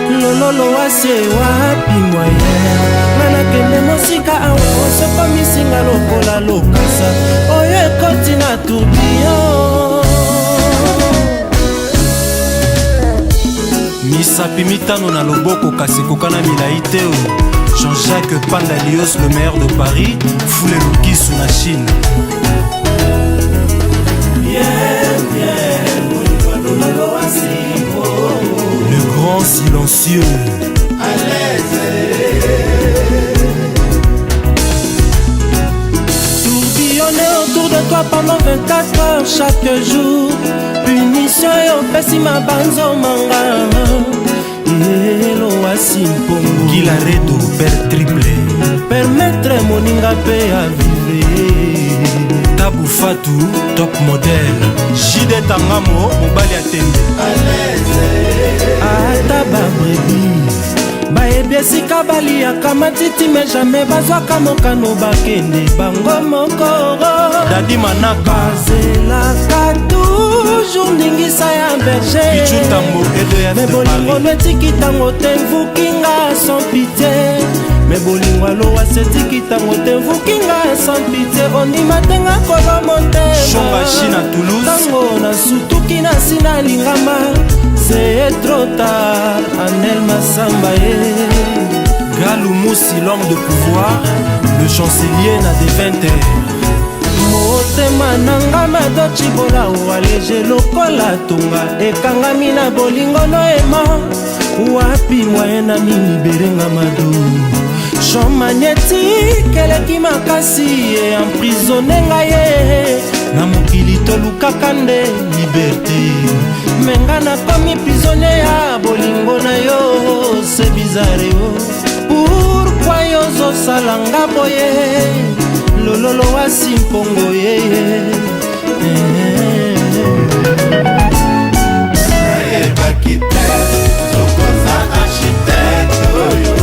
Lololo wase wapi moyen nga nakende mosika awa osokomisinga lokola lokasa oyo ekoti na tourbillon. Misapi mitano na loboko kasi ekokana milai te o. Jean-Jacques Pandalios, le maire de Paris, Foule Lukisu na Chine. Bien, bien, bolingo lololo wasi. Le grand silencieux. À l'aise. Tourbillonner autour de toi pendant 24 heures chaque jour. Punition opesi mabanzo manga. Elowasi mpongo. Gilaredo, père triplé. Permettre moninga mpe ya vivre. Tabu Fatou, top modèle. JD Tangamo, mobali ya tembe. Ata babrebis bayebi esika baliaka matiti, mais jamais bazwaka mokano bakende bango moko. Dadi Manaka. Bazelaka toujours ndingisa ya berger. Pichu Tambo, EDF me de bolingo Paris. No etiki ntango te mvukinga sans pitié. Me bolingo alowasi etiki ntango te mvukinga sans pitié. Ondima tenga kolo motema. Shonga Chine à Toulouse. Ntango nasutuki nasi nalingama, c'est trop tard. Anel Masamba ye. Galou Moussi, l'homme de pouvoir, le chancelier na de 20 Motema nanga madocibola oalege lokola tonga ekangami na bolingo noema. Wapi moyen na miniberenga mado? Champ magnétique eleki makasi e emprisonne ngai ye. Na mokili tolukaka nde liberté, me nga nakomi prisonnier ya bolingo na yo. C'est bizarre o, pourquoi yo ozosala nga boye? Lololo wasi mpongo ye. Nayebaki te tokoza architecte oyo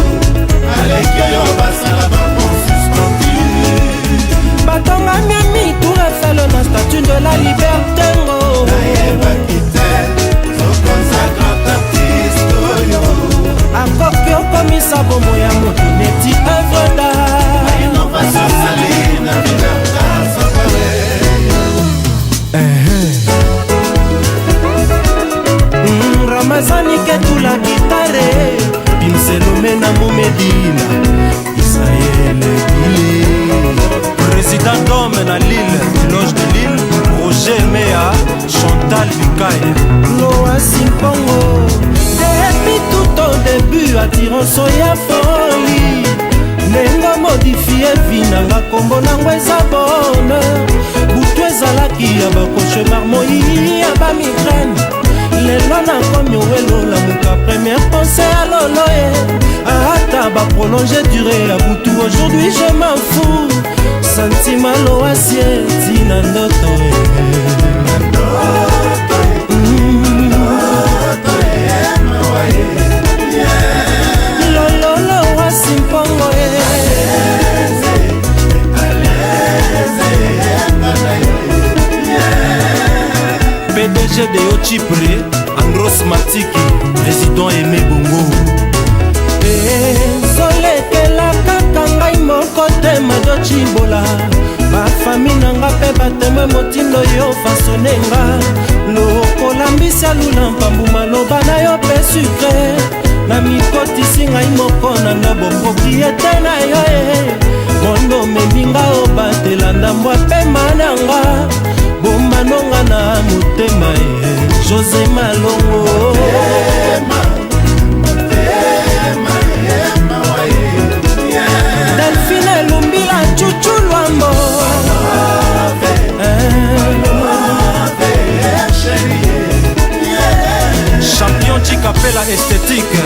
aleki oyo basala bango suspendu. Batongami ami tour Eiffel na statue de la liberté ngo. Nayebaki te tokoza grand artiste oyo akoki okomisa bomo ya moto neti œuvre d'art. Innovation sali na vina asokole. Ramazani Ketula guitare, Bimselome na Momedina, Israel Bile. Président d'homme na Lille, loge de Lille, Roger Mea, Chantal Bucaille. Loasi Mpongo, depuis tout au début, attirance ya folie. Ndenge modifie vie nanga, kombo nango eza bonheur. Butu ezalaki ya bacauchemar, moi ya bamigraine. Lelo nakomi owelolamuka, première pensée ya lolo ye. Ata baprolonge durée ya butu, aujourd'hui je m'en fous. Sentiment loasi etina ndoto e. Lololo wasi mpongo ye. PDG de Yo Chypre, Andros Matiki, président Aimé Bongo. Ezolekela kaka ngai moko te, Mado Cibola. Bafami na nga mpe bateme motindo yo fasone nga lokola mbisi alula mpambu. Maloba na yo mpe sucre na mikotisi ngai moko na nga bopropriété na yo e. Mondo omemi nga obatela ndambo apema na nga, bombanonga na motema e. José Malongo. Delphine Lumbila, Chuchu Lwambo. Champion Chikapela esthétique.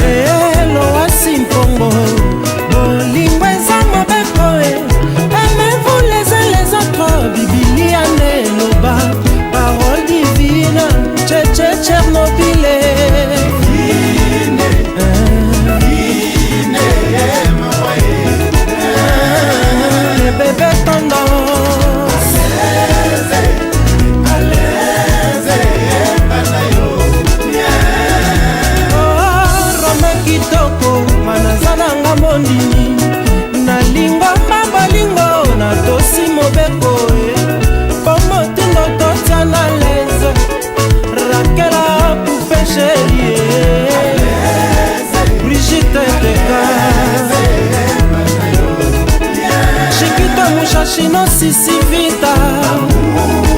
Eloasi Mpongo, bolingo eza mobeko e. Aimez-vous les uns les autres, bibilia nde eloba, parole divine. Cheche Tchernobyl. Chino Sisi Vita.